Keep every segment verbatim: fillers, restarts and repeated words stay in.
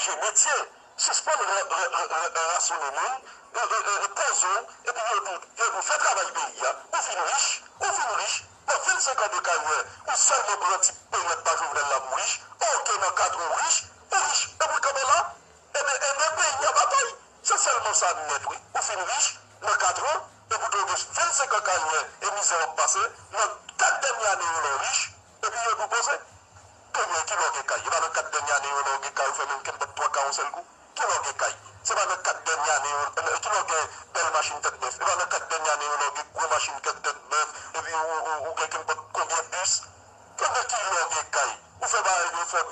Chanje metye, sispann ra- ra- ra- ra- rasonnen moun, e, e, e, e, poze w, epi yo di w, yo di w fè travay peyi a, ou fin rich, ou fin rich, nan vennsenk an de karyè, ou sèlman pran ti peryòd pa Jovenel la pou w rich, oke, nan kat an w rich, ou rich, epi w kanpe la, ebyen, ebyen, peyi a batay, se sèlman sa nèt wi, ou fin rich, nan kat an, epi w gen vennsenk an karyè, e mizè w ap pase, nan kat dènye ane yo la w rich, epi yo di w poze. Ebyen, kilè w gen kay? E pa nan kat dènye ane yo la w gen kay, ou fè menm kenpòt twa kay yon sèl kou? Kilè w gen kay? Se pa nan kat dènye ane yo, kilè w gen bèl machin tèt bèf? E pa nan kat dènye ane yo la w gen gwo machin tèt, tèt bèf, epi ou, ou, ou gen kenpòt konbyen bis? Ebyen, kilè w gen kay? Ou fè bagay yo fò,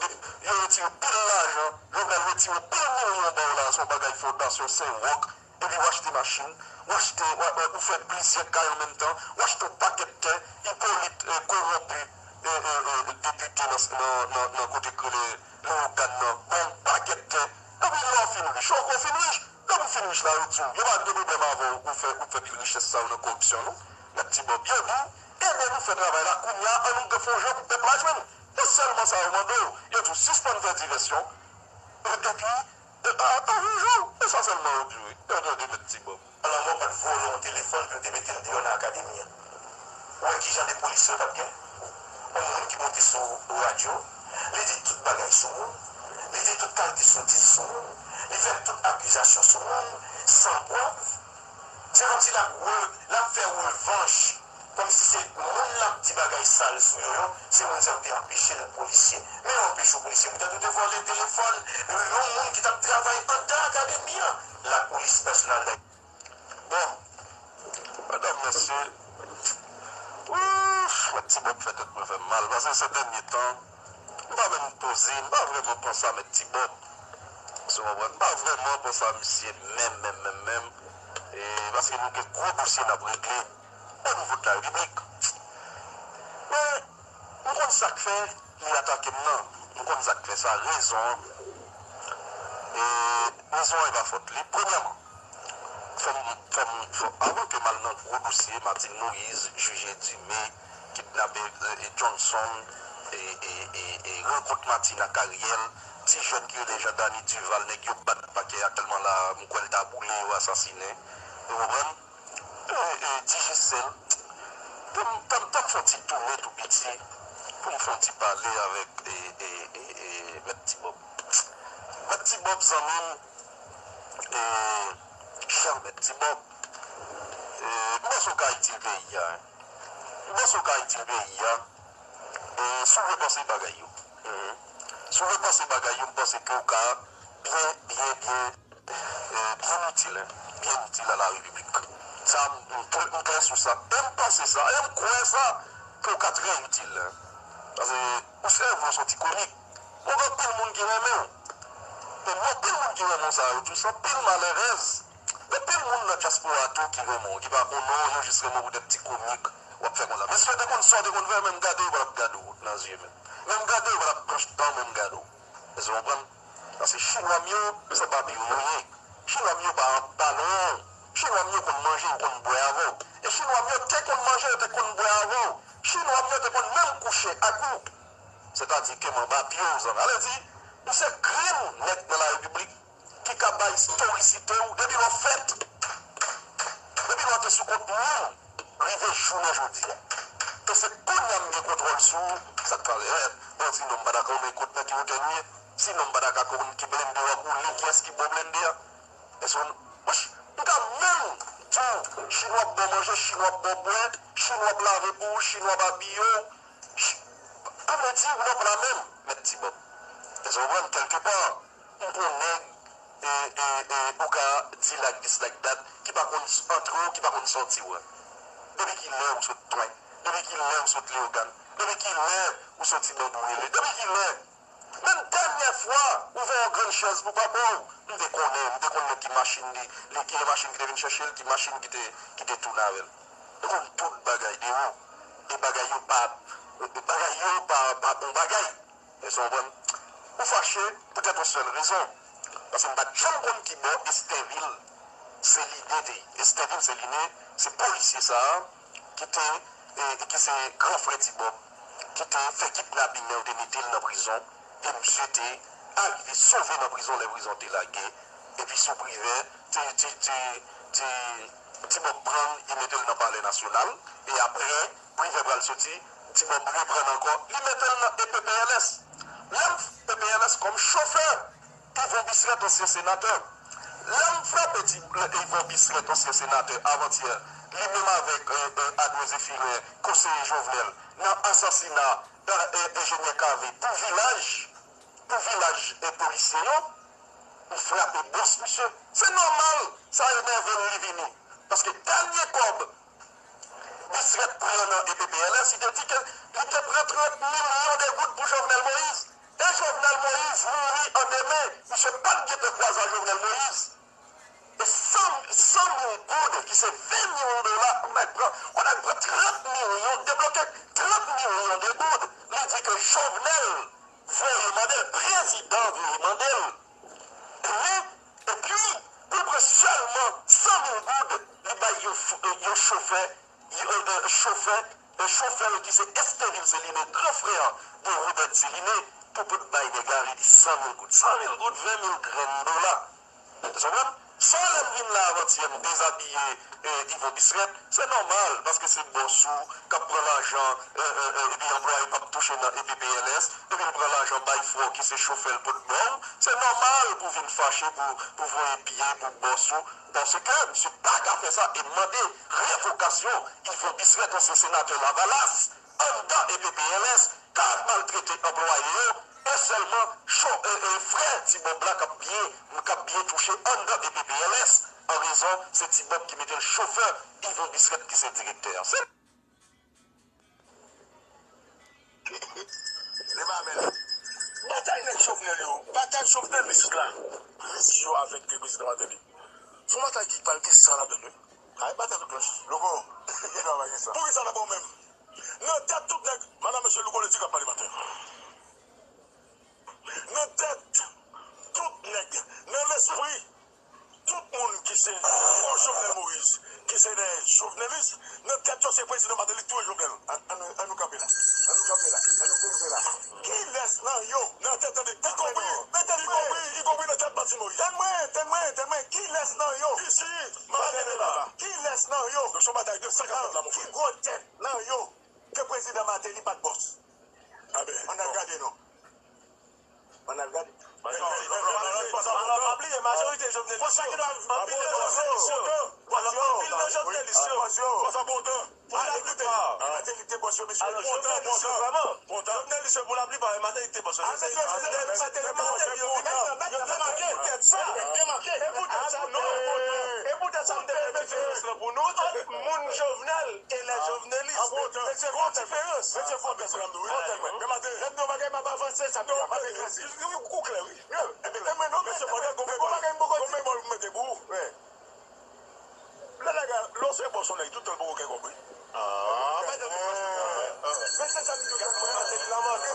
yo retire pil lajan, Jovenel retire pil milyon ba w la, se yon bagay fondasyon, se wòk, epi w achte machin, w achte, w, w, ou fè plizyè kay an menm tan, w achte yon pakèt tè, Ipolit, eh, kowonpi, eh, eh, eh, depite nan, nan, nan, nan kote k rele Leyogàn nan, ba w yon pakèt tè, epi lè w fin rich, ok, w fin rich, depi w fin rich la, yo di w, yo pa gen pwoblèm avè w, ou fè, ou fè pil richès sa yo nan koripsyon, non, mèt Ti Bòb, yo di w, ebyen, nou fè travay la, kounye a, an nou fè yon jan pou pèp la jwenn, se sèlman sa yo mande w, yo di w, sispann fè divèsyon, epi, E, a, a, jou, e sa sèlman yo di wi. Yo tande mèt Ti Bòb. Lanmò pa t vòlè yon telefòn pou yo te mete l deyò nan akademi an. Ou wè ki jan de polisye yo t ap gen? Yon moun ki monte sou radyo, li di tout bagay sou moun, li di tout kalite sotiz sou moun, li fè tout akizasyon sou moun, san prèv. Se kòmsi l ap re, l ap fè revanch. Kòmsi se moun l ap di bagay sal sou yo yo, se moun sa yo te anpeche l polisye. Men yo anpeche w polisye poutèt ou te vòlè telefòn yon moun ki t ap travay anndan akademi an. Lapolis pèsonèl dèyè. Bon, medam, mesye, ouf, mèt Ti Bòb fè tèt mwen fè m mal, paske se dènye tan, m pa menm poze, m pa vrèman panse a mèt Ti Bòb. Ou konprann? M pa vrèman panse a misye menm, menm, menm, menm. E, paske nou gen gwo dosye n ap regle. O nivo de la repiblik. Men, m konn sa k fè li atake m nan. M konn sa k fè sa, rezon an. E, rezon an e pa fòt li. Premyèman, fò m, fò m, fò, avan ke m al nan gwo dosye Martine Moïse, jije Dumé, kidnape, e, e, Johnson, e, e, e, e, rankont Martine ak Ariel, ti jèn ki rele Jean Dany Duval, nèg yo bat pakè aktyèlman la, m kwè l ta boule, yo asasinen. Ou konprann? E, e, Digicel, tann, tann, tann fè yon ti tounen tou piti pou m fè yon ti pale avèk, e, e, e, e, Mèt Ti Bòb. Mèt Ti Bòb, zanmi m, e, chè Mèt Ti Bòb, e, m panse w ka itil peyi a, wi. M panse w ka itil peyi a, e, si w repanse bagay yo. Mhm. Si w repanse bagay yo, m panse ke w ka byen, byen, byen, eh, byen itil, hein, byen itil a la repiblik. Sa, m, m klè, m klè sou sa. E m panse sa, e m kwè sa, ke w ka trè itil, hein. Paske ou se vre, w se yon ti komik. Ou gen anpil moun ki renmen w. E men anpil moun ki renmen w sa yo tou, se anpil malerèz. Gen anpil moun nan dyaspora tou ki renmen w, ki pa konnen w, yo jis renmen w poutèt ti komik w ap fè konsa. Mesye, te konn sa w te konn fè, menm gade yo pa t ap gade w nan zye menm. Menm gade yo pa t ap branche dan menm gade w. Èske w konprann? Paske chinwa m yo, se pa pi yo yo ye. Chinwa m yo pa anba lwen w. Chinwa m yo konn manje, yo konn bwè avè w. E chinwa m yo te konn manje, yo te konn bwè avè w. Chinwa m yo te konn menm kouche ak ou. Sètadi ke m anba pye w, zanmi. Ale di, ou se grenn nèg nan la repiblik ki ka bay istorisite w depi lè w fèt. Depi lè w te sou kont moun, rive jounen jodi a. E se kounye a m gen kontwòl sou ou, sa k pale, eh, bon, sinon m pa ta konn kont nan ki otè nou ye. Sinon m pa ta ka konn ki blende w ap woule, kiyès ki bon blende a. Èske w, wesh, m ka menm di w, chinwa ap ba w manje, chinwa ap ba w bwè, chinwa ap lave pou ou, chinwa ap abiye w. Ann di, nou pa menm, mèt Ti Bòb. Èske w konprann? Kèlkepa, m pa yon nèg, e, e, e, ou ka di like this, like that, ki pa konn antre w, ki pa konn sòti w. Depi ki lè ou sot Twen? Depi ki lè ou sot Leyogàn? Depi ki lè ou soti Bambou Rele? Depi ki lè? Menm dènyè fwa, ou voye yon grenn chèz pou papa w, m te konnen, m te konn nan ki machin li, li, ki machin ki te vin chèche l, ki machin ki te, ki te tounen avè l. Ou konn tout bagay de ou. E bagay yo pa, bagay yo pa, pa bon bagay. Èske w konprann? Ou fache poutèt yon sèl rezon. Paske m pa t janm konn ki bò Estèvil Seline te ye. Estèvil Seline, se polisye sa a ki te, e, ki se gran frè Ti Bòb, ki te fè kidnaping nan, yo te mete l nan prizon, e misye te arive sove nan prizon lè prizon te lage. Epi sou Privè, ti, ti, ti, ti, Ti Bòb pran l, li mete l nan Palè Nasyonal. E apre, Privè pral soti, Ti Bòb reprann ankò, li mete l nan E P P L S. Lè m P P L S kòm chofè Yvon Bisrèt, ansyen senatè. Lè m frape ti, Yvon Bisrèt, ansyen senatè, avantyè, li menm avèk, eh, eh, Adwen Zephirin, konseye Jovenel, nan asasina, eh, eh, enjenyè Cavé pou vilaj, pou vilaj, eh, polisye yo, m frape bòs misye. Se nòmal, sa enève l, li vini. Paske dènye kòb Bisrèt pran nan E P P L S, li te di ke li te pran trant milyon de goud pou Jovenel Moïse. E Jovenel Moïse mouri an demen, misye pa t gentan kwaze a Jovenel Moïse. E san, san mil goud, ki se ven mil dola, ou nèg pran, ou nèg pran trant milyon, debloke trant milyon de goud. Li di ke Jovenel voye mande l, prezidan voye mande l. Wi, epi, pou l pran sèlman san mil goud, li bay yon, yon chofè, yon, yon chofè, yon chofè ki se Estevil Céliné, gran frè de Robert Céliné, pou pot bay nèg la, li di san mil goud. San mil goud, ven mil grenn dola. Ou konprann? Sa lè m vin la avantyè, m dezabiye, eh, Yvon Bisrèt, se nòmal, paske se bòs ou k ap pran lajan, eh, eh, eh, epi anplwaye p ap touche nan E P P L S, epi l pran lajan bay frè w ki se chofè l pot ba w, se nòmal pou w vin fache, pou, pou voye pye pou bòs ou, paske misye pa ka fè sa e mande revokasyon Yvon Bisrèt, ansyen senatè Lavalas, anndan E P P L S, k ap maltrete anplwaye yo, e sèlman cho, e, e, frè Ti Bòb la k ap byen, k ap byen touche anndan E P P L S, an rezon se Ti Bòb ki mete l chofè Yvon Bisrèt ki se direktè a. Se Li pa bèl. Batay nèg Jovenel yo, batay Jovenelis la, Ris yo avèk prezidan Martelly. Se yon batay ki pral gen san ladan l, wi. Ay, batay tout klòch. Loko, gen travay gen san. Poukisa n ap ba w menm? Nan tèt tout nèg, madanm, mesye, Louko Ledi k ap pale maten. Nan tèt tout nèg, nan lespri tout moun ki se pro Jovenel Moïse, ki se dè Jovenelis, nan tèt yo se prezidan Martelly k touye Jovenel. An, an, nou, an nou kanpe la. An nou kanpe la. An nou kanpe la. Kilès nan yo? Nan tèt, tande, ikonpri, ikonpri, ikonpri nan tèt Martine Moïse. Tande mwen, tande mwen, tande mwen. Kilès nan yo? Isi, Martelly la. Kilès nan yo? Yo se yon batay de san katrann la, mon frè. Ki gwo tèt nan yo ke prezidan Martelly pa t bòs? Ann al gade non. Ann al gade. Alò, pa bliye, majorite Jovenelis yo, anpil nan Jovenelis yo, anpil nan Jovenelis yo, pou laplipa, alò, Jovenelis yo vrèman, Jovenelis yo pou laplipa, e Martelly te bòs yo. Martelly, Martelly, yo te make, poutèt sa, e poutèt sa, e poutèt sa, m te fè diferans lan pou nou, ant moun Jovenel e lè Jovenelis. Se gwo diferans. Mesye, fò tèt sa m di w, wi. Fò tèt mwen. Men Martelly, lè m di yon bagay, m ap avanse, sa m di w, m ap eklèsi. Ou klè, wi. Ebyen, men non, men se fò tèt, gon bèmòl, gon bèmòl pou m mete pou ou. Lè nèg la, lè w se bòs yon nèg, tout tan l poko gen kòb, wi. Ah, pa tande bòs. Men se sa m di w, Martelly Lamothe.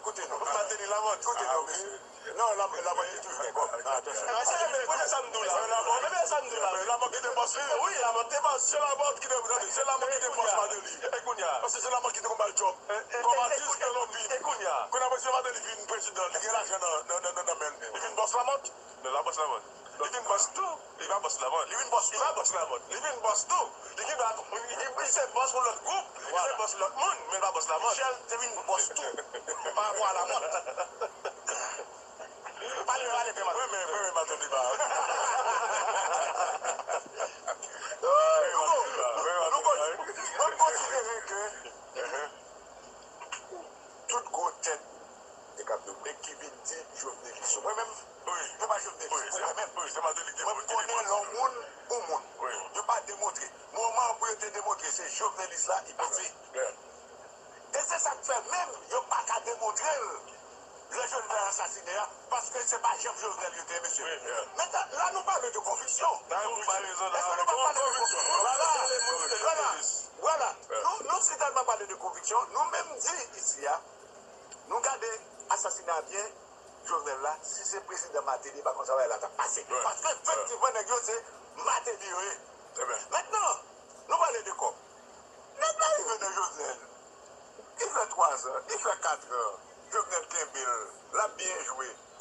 Koute non. Martelly Lamothe. Koute non, mesye. Non, Lamothe, Lamothe te toujou gen kòb. Atansyon. Koute sa m di w la. Lamothe, men sa m di w la. Lamothe ki te bòs li. Wi, Lamothe te bòs. Se Lamothe ki te, tande, se Lamothe ki te bòs Martelly. E kounye a? Paske se Lamothe ki te konn ba l djòb kòm atis nan lonbrit. E kounye a? Kounye a, prezidan Martelly vin prezidan, li gen lajan nan, nan, nan, nan, nan men l. Li vin bòs Lamothe. Men l pa bòs Lamothe. Li vin bòs tou. Li pa bòs Lamothe. Li vin bòs tou. Li pa bòs Lamothe. Li vin bòs tou. Li gen dwa, li, li, li se bòs pou lòt gwoup. Li se bòs lòt moun, men l pa bòs Lamothe. Michel te vin bòs tou. Pa rapò a Lamothe. Pale, pale, pale. Mwen, men, mwen, men, m ap tande pa. Louko, Louko, mwen konsidere ke tout gwo tèt, e k ap di w, nèg ki vin di Jovenelis yo. Mwen menm, yo pa Jovenelis, mwen menm. Mwen konnen lè yon moun, yon moun. Yo pa demontre. Moman pou yo te demontre, se Jovenelis la ki pase. E se sa k fè menm yo pa ka demontre l lè Jovenel asasinen a, paske se pa janm Jovenel yo te ye, mesye. Mentnan, la nou pale de konviksyon. Èske nou pa pale de konviksyon? Vwala, vwala, vwala. Nou, nou sitèlman pale de konviksyon, nou menm di isi a, nou gade asasina byen Jovenel la, si se prezidan Martelly, pa konn sa bagay la t ap pase. Paske efektivman, nèg yo se Martelly yo ye. Mentnan, nou pale de kòb. Nèg la rive nan Jovenel. Li fè twazan, li fè katran. Jovenel kenbe l, l ap byen jwe.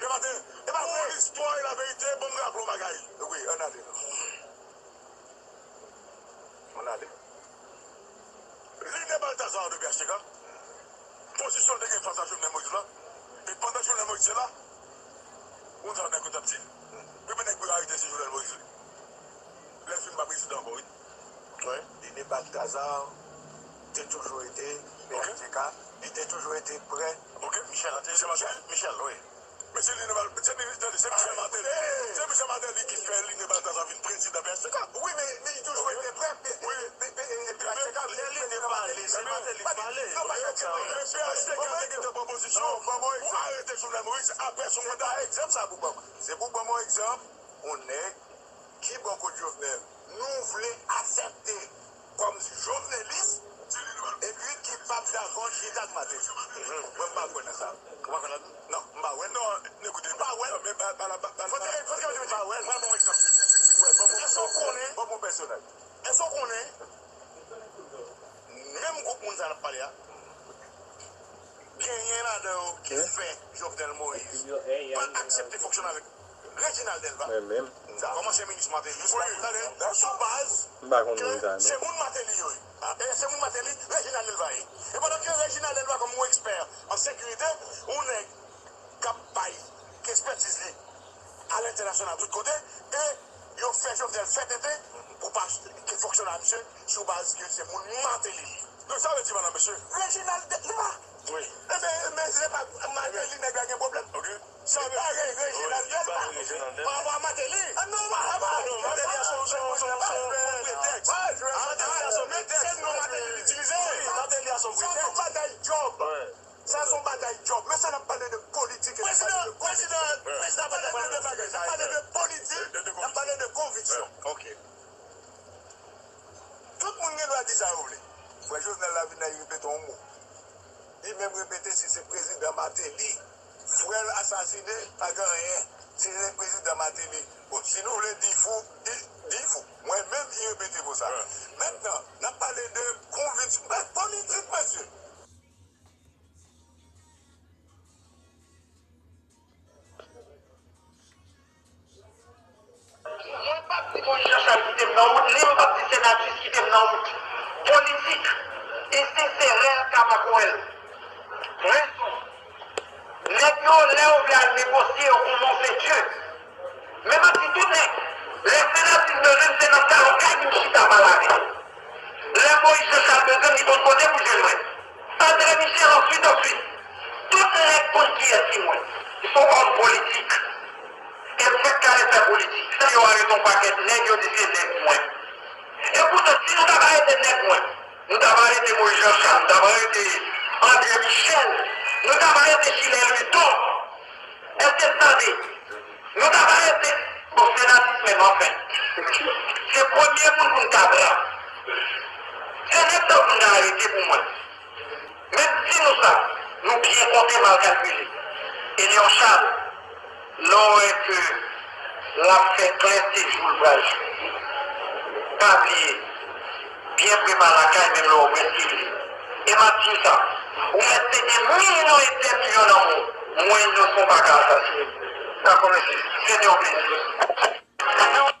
Dematen, Dematen, pou listwa e laverite, ban m raple w bagay. Wi, ann ale non. Ann ale. Line Balthazar de P H T K, pozisyon l te gen fas a Jovenel Moïse la, e pandan Jovenel Moïse te la, ou konn sa nèg yo t ap di? Premye nèg pou yo arete se Jovenel Moïse li. Lè l fin pa prezidan ankò, wi. Wi. Line Balthazar te toujou rete P H T K, li te toujou rete prè Michel. Michel, Michel, wi. Men se Line Bal-, se Line, tande, se Michel Martelly. Se Michel Martelly ki fè Line Balthazar vin prezidan P H T K. Wi, men, men li toujou rete prè P-, P-, P-, P-, P H T K. Lè Line pale, se Martelly ki pale. Non, pa P H T K. Men P H T K te gentan pran pozisyon pou arete Jovenel Moïse apre son manda. Egzanp sa pou ban m. Se pou ban m yon egzanp, yon nèg ki bò kot Jovenel, nou vle aksepte kòm jovenelis, epi ki p ap dakò chita ak Martelly. Mwen, m pa kwè nan sa. Ou pa kwè nan... Non, m pa wè l. Non, ekoute, m pa wè l. Men ba, ba, ba, ba, fote, fote, m pa wè l. Mwen, bon egzanp. Wè, bon, bon, èske w konnen, bon, bon pèsonaj. Èske w konnen, menm gwoup moun sa n ap pale a, genyen ladan yo ki fè Jovenel Moïse pa aksepte fonksyone avèk Reginald Delva. Mwen menm. Kòm ansyen minis Martelly. Wi, tande, sou baz ke se moun Martelly yo ye. E se moun Martelly, Reginald Delva ye. E pandan ke Reginald Delva, kòm yon ekspè an sekirite, yon nèg k ap bay ekspètiz li alentènasyonal tout kote, e yo fè Jovenel fè tenten pou pa fonksyone ak misye sou baz ke se moun Martelly li ye. Donk, sa vle di, madanm, mesye, Reginald Delva. Wi. Ebyen, men se pa Martelly nèg la gen pwoblèm. Ok. Sa vle di, Reginald Delva. Pa rapò a Martelly. Ah, non, pa rapò a Martelly. Martelly a son, son, son, son, son pretèks. Martelly a son pretèks. Se non Martelly l itilize. Martelly a son pretèks. Sa se yon batay djòb. Sa se yon batay djòb. Men sa n ap pale de politik, e n ap pale de konviksyon. Prezidan, prezidan, prezidan, prezidan, n ap pale de politik, n ap pale de konviksyon. Ok. Tout moun gen dwa di sa yo vle. Frè Jovenel la vin la, li repete yon mo. Li menm repete si se prezidan Martelly, frè l asasinen, pa gen anyen. Si se prezidan Martelly. Bon, si nou vle di fou, di, di fou. Mwen menm, li repete mo sa. Mentnan, n ap pale de konviksyon. Politik, mesye. Mwen p ap di Moïse Jean Charles kite m nan wout, ni mwen p ap di Senatus kite m nan wout. Politik, e se, se rèl ka makwèl. Rezon. Nèg yo, lè yo vle al negosye, yo konn non se Dye. Men m ap di tout nèg, lè Senatus bezwen m, se nan salon kay li m chita pale avè l. Lè Moïse Jean Charles bezwen m, li konn kote pou jwenn mwen. André Michel, answit, answit. Tout nèg konn kiyès ki mwen. M se yon òm politik. E m fèk kare fè politik. Sa yo arete yon pakèt nèg, yo di se nèg mwen. E poutan, si nou ta pa rete nèg mwen, nou ta pa rete Moïse Jean Charles, nou ta pa rete André Michel, nou ta pa rete Gilles Louis Don. Èske n tande? Nou ta pa rete. Bon, Senatus menm, anfen. Se premye moun pou n ta pran. Se nèg sa pou n ta arete pou mwen. Men m di nou sa, nou byen konte, mal kalkile. Elion Charles, lè w wè ke l ap fè klè, se jou l pral jou. Pa bliye, byen prepare lakay, menm lè w prèske leve. E m ap di w sa, ou mèt te gen milyon e dè milyon nan men w, mwen inosan, w pa ka asasinen m. Dakò, mesye. Se te yon plezi.